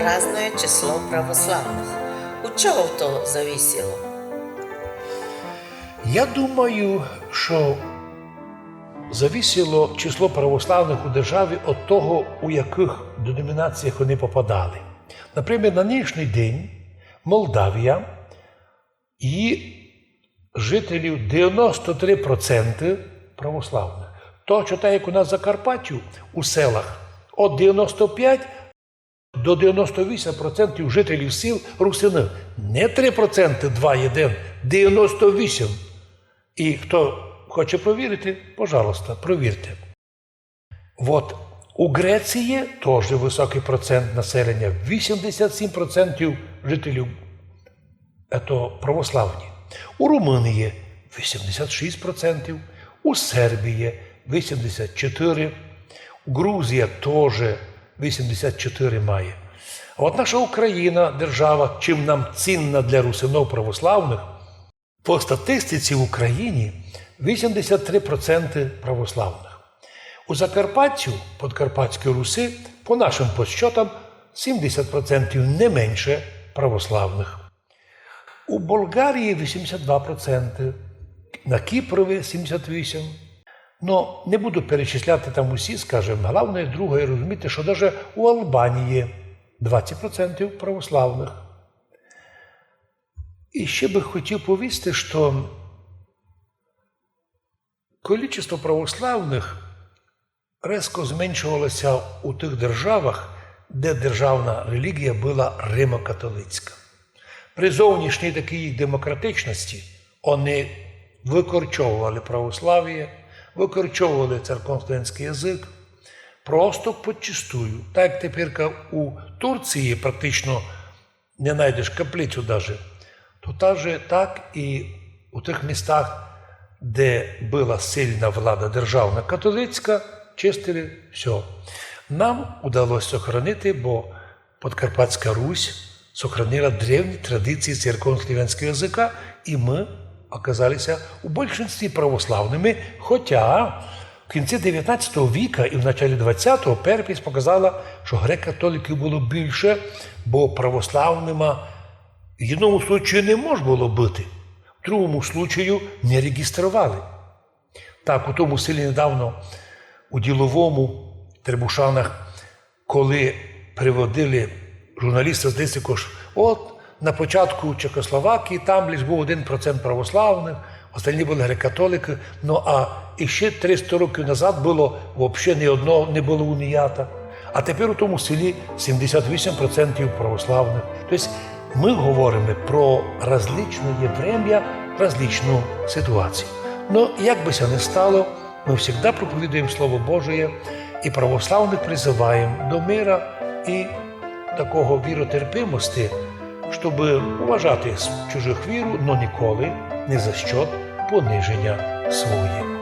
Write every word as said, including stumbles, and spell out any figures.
Разне число православных. У чого то зависіло? Я думаю, што зависіло число православных у державі од того, у якых деномінаційках они попадали. Наприклад, на нынішній день Молдавія, її жителів девяносто три проценты православных. Точно так, як у нас в Закарпаттю, у селах од девяносто пять до девяносто вісім процентів жителів сіл русины. Не три проценты, два, один, девяносто вісім. І хто хоче провірити, пожалуйста, провірте. Вот у Греції тоже высокый процент населення, вісімдесят сім процентів жителів, ето православні. У Румынії вісімдесят шість процентів, у Сербії вісімдесят чотири, Грузія тоже вісімдесят чотири має. А от наша Україна, держава, чим нам цінна для русинов православных, по статистиці в Україні вісімдесят три проценты православных. У Закарпаттю, Подкарпатській Руси, по нашым подсчотам, сімдесят процентів не менше православных. У Болгарії вісімдесят два проценты, на Кіпрови сімдесят вісім. Но не буду перечисляти там усі, скажем, головне, друге, розуміти, што даже у Албанії двадцять процентів православных. І ще бы хотів повісти, што количество православных резко зменшувало ся у тых державах, де державна релігія была римокатолицька. При зовнішній такій їх демократичности они выкорчовували православіє, выкорчовували церковнославянськый язык, просто подчистую. Так як теперка у Турції практично не найдеш каплицю даже, то так же так і у тых містах, де была сильна влада державна католицька, чистили всьо. Нам удалося сохранити, бо Подкарпатська Русь сохранила древні традиції церковнославянського языка, і мы оказалися у большинстві православными, хотя в кінці девятнадцятого віка і в началі двадцятого перепись показала, што греко-католиків было більше, бо православныма в єдному случаю не мож было быти, в другому случаю не реґістровали. Так, у тому селі недавно, у Діловому, Требушанах, коли приводили журналіста, здається, кож, от на початку Чехословакії там лиш быв один процент православных, остальні были греко-католикы. Ну, а іщи триста років назад было вообще ні одного не было уніата. А тепер у тому селі сімдесят вісім процентів православных. Тобто мы говориме про различне врем'я, различну ситуацію. Но як бы ся не стало, мы всегда проповідуєме Слово Божоє і православных призываєме до мира і такого віротерпимости, щоб уважати с-, чужых віру, но ніколи не за счет пониження своїх.